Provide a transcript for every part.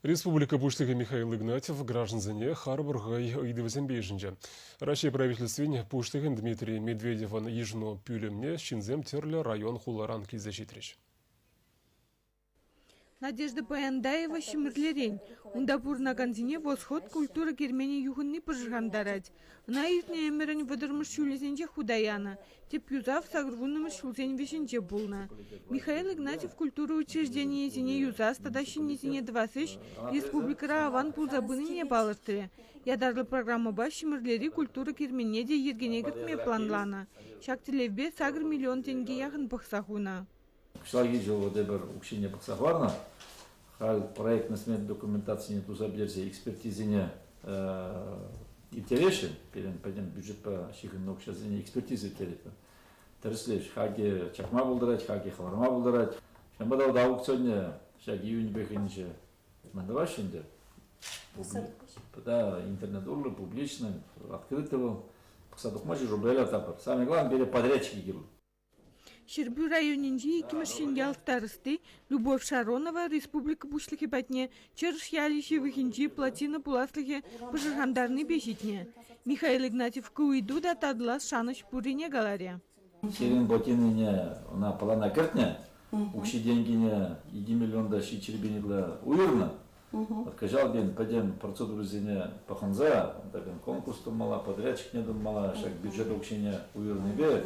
Республика Пуҫлӑхӗ Михаил Игнатьев граждансене харпӑр хӑй ыйтӑвӗсемпе йышӑнчӗ. Раҫҫей Правительствин Пуҫлӑхӗн Дмитрий Медведевӑн йышӑну пӳлӗмне ҫынсем тӗрлӗ район-хуларан килсе ҫитрӗҫ. Надежда Паяндаева Ҫӗмӗрлерен. Унта пурӑнакансене Восход культура керменӗ юхӑнни пӑшӑрхантарать. Ӑна иртнӗ ӗмӗрӗн вӑтӑрмӗш ҫулӗсенче хута янӑ. Тӗп юсав сакӑрвуннӑмӗш ҫулсен вӗҫӗнче пулнӑ. Михаил Игнатьев культура учрежденийӗсене юсас тата ҫӗннисене тӑвас ӗҫ республикӑра аван пулса пынине палӑртрӗ. Ятарлӑ программӑпа Ҫӗмӗрлери культура керменне те йӗркене кӗртме планланӑ. Ҫак тӗллевпе 8 миллион тенкӗ яхӑн пӑхса хунӑ. Кӑҫалхи ҫул тепӗр укҫине пӑхса хӑварнӑ. Халь проектно-смета документацине туса пӗтерсе экспертизине ирттереҫҫӗ. Пирӗн пӗтӗм бюджетпа ҫыхӑннӑ укҫасене экспертиза ирттеретпӗр. Тӗрӗслеҫ, хакӗ чакма пултарать, хакӗ хӑварма пултарать. Ҫавӑнпа та вот аукционне ҫак июньпе хӗнче мӗн тӑваҫҫӗ ӗнтӗ? Да, интернет урлӑ, публично, открыто вӑл. Пӑхса тухма рубля тапӑр. Самое главное, пире подрядчики кирлӗ. Ҫӗрпӳ районӗнчи иккӗмӗш Ҫӗньял старости Любовь Шаронова республика Пуҫлӑхӗ патне Чӑрӑш ялӗ ҫывӑхӗнчи плотина пуласлӑхӗ пӑшӑрхантарнипе ҫитнӗ. Михаил Игнатьев ку ыйту та татӑлас шанӑҫ пуррине каларӗ. Сирӗн плотинине ӑна плана кӗртнӗ, укҫи-тенкине 2 миллион та 700 пин ытла уйӑрнӑ. Кӑҫал пин пӗтӗм процедурӑсене пӑхӑнса, унта пин конкурс тумалла, подрядчикне тумалла, ҫак бюджет укҫине уйӑрнипе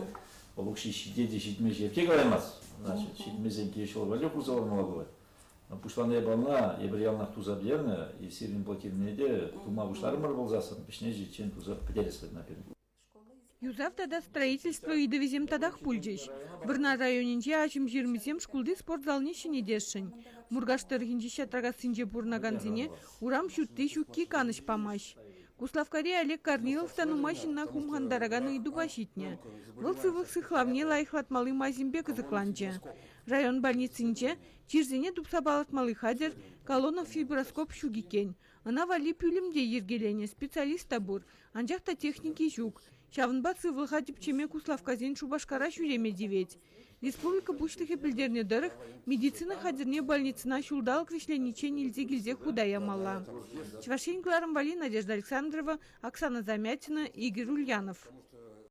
вӑл укҫи ҫитет-и ҫитмест-и епле калаймасть. Значит, ҫитмесен килес ҫул валли хурса лармалла пулать. Пуҫланӑ япалана эпир яланах туса пӗтернӗ, и сирӗн плотинине те тума пуҫларӑмӑр пулсассӑн, вӗҫне ҫитиччен туса пӗтерес вӗт на пирӗн. Юсав тата строительство ыйтӑвӗсем татах пулчӗҫ. Вӑрнар районӗнчи Аҫӑмҫырмисем шкулти спорт залне ҫӗнетесшӗн. Муркаш тӑрӑхӗнчи Ҫатракассинче пурӑнакансене урам ҫутти ҫукки канӑҫ памасть. Куславккари Олег Корнилов та нумай ҫынна хумхантаракан ыйтупа ҫитнӗ. Вӑл сывлӑх сыхлавне лайӑхлатмалли майсемпе кӑсӑкланчӗ. Район больницинче чирсене тупса палӑртмалли хатӗр, колонофиброскоп ҫук иккен. Ӑна валли пӳлӗм те йӗркеленӗ, специалист та пур. Анчах та техники ҫук. Ҫавӑнпа сывлӑха тӗпчеме Куславккасен Шупашкара ҫӳреме тивет. Республика Пуҫлӑхӗ пӗлтернӗ тӑрӑх, медицина хатӗрне больницӑна ҫулталӑк вӗҫлениччен илсе килсе хута ямалла. Чӑваш Ен кӑларӑм валли Надежда Александрова, Оксана Замятина, Игорь Ульянов.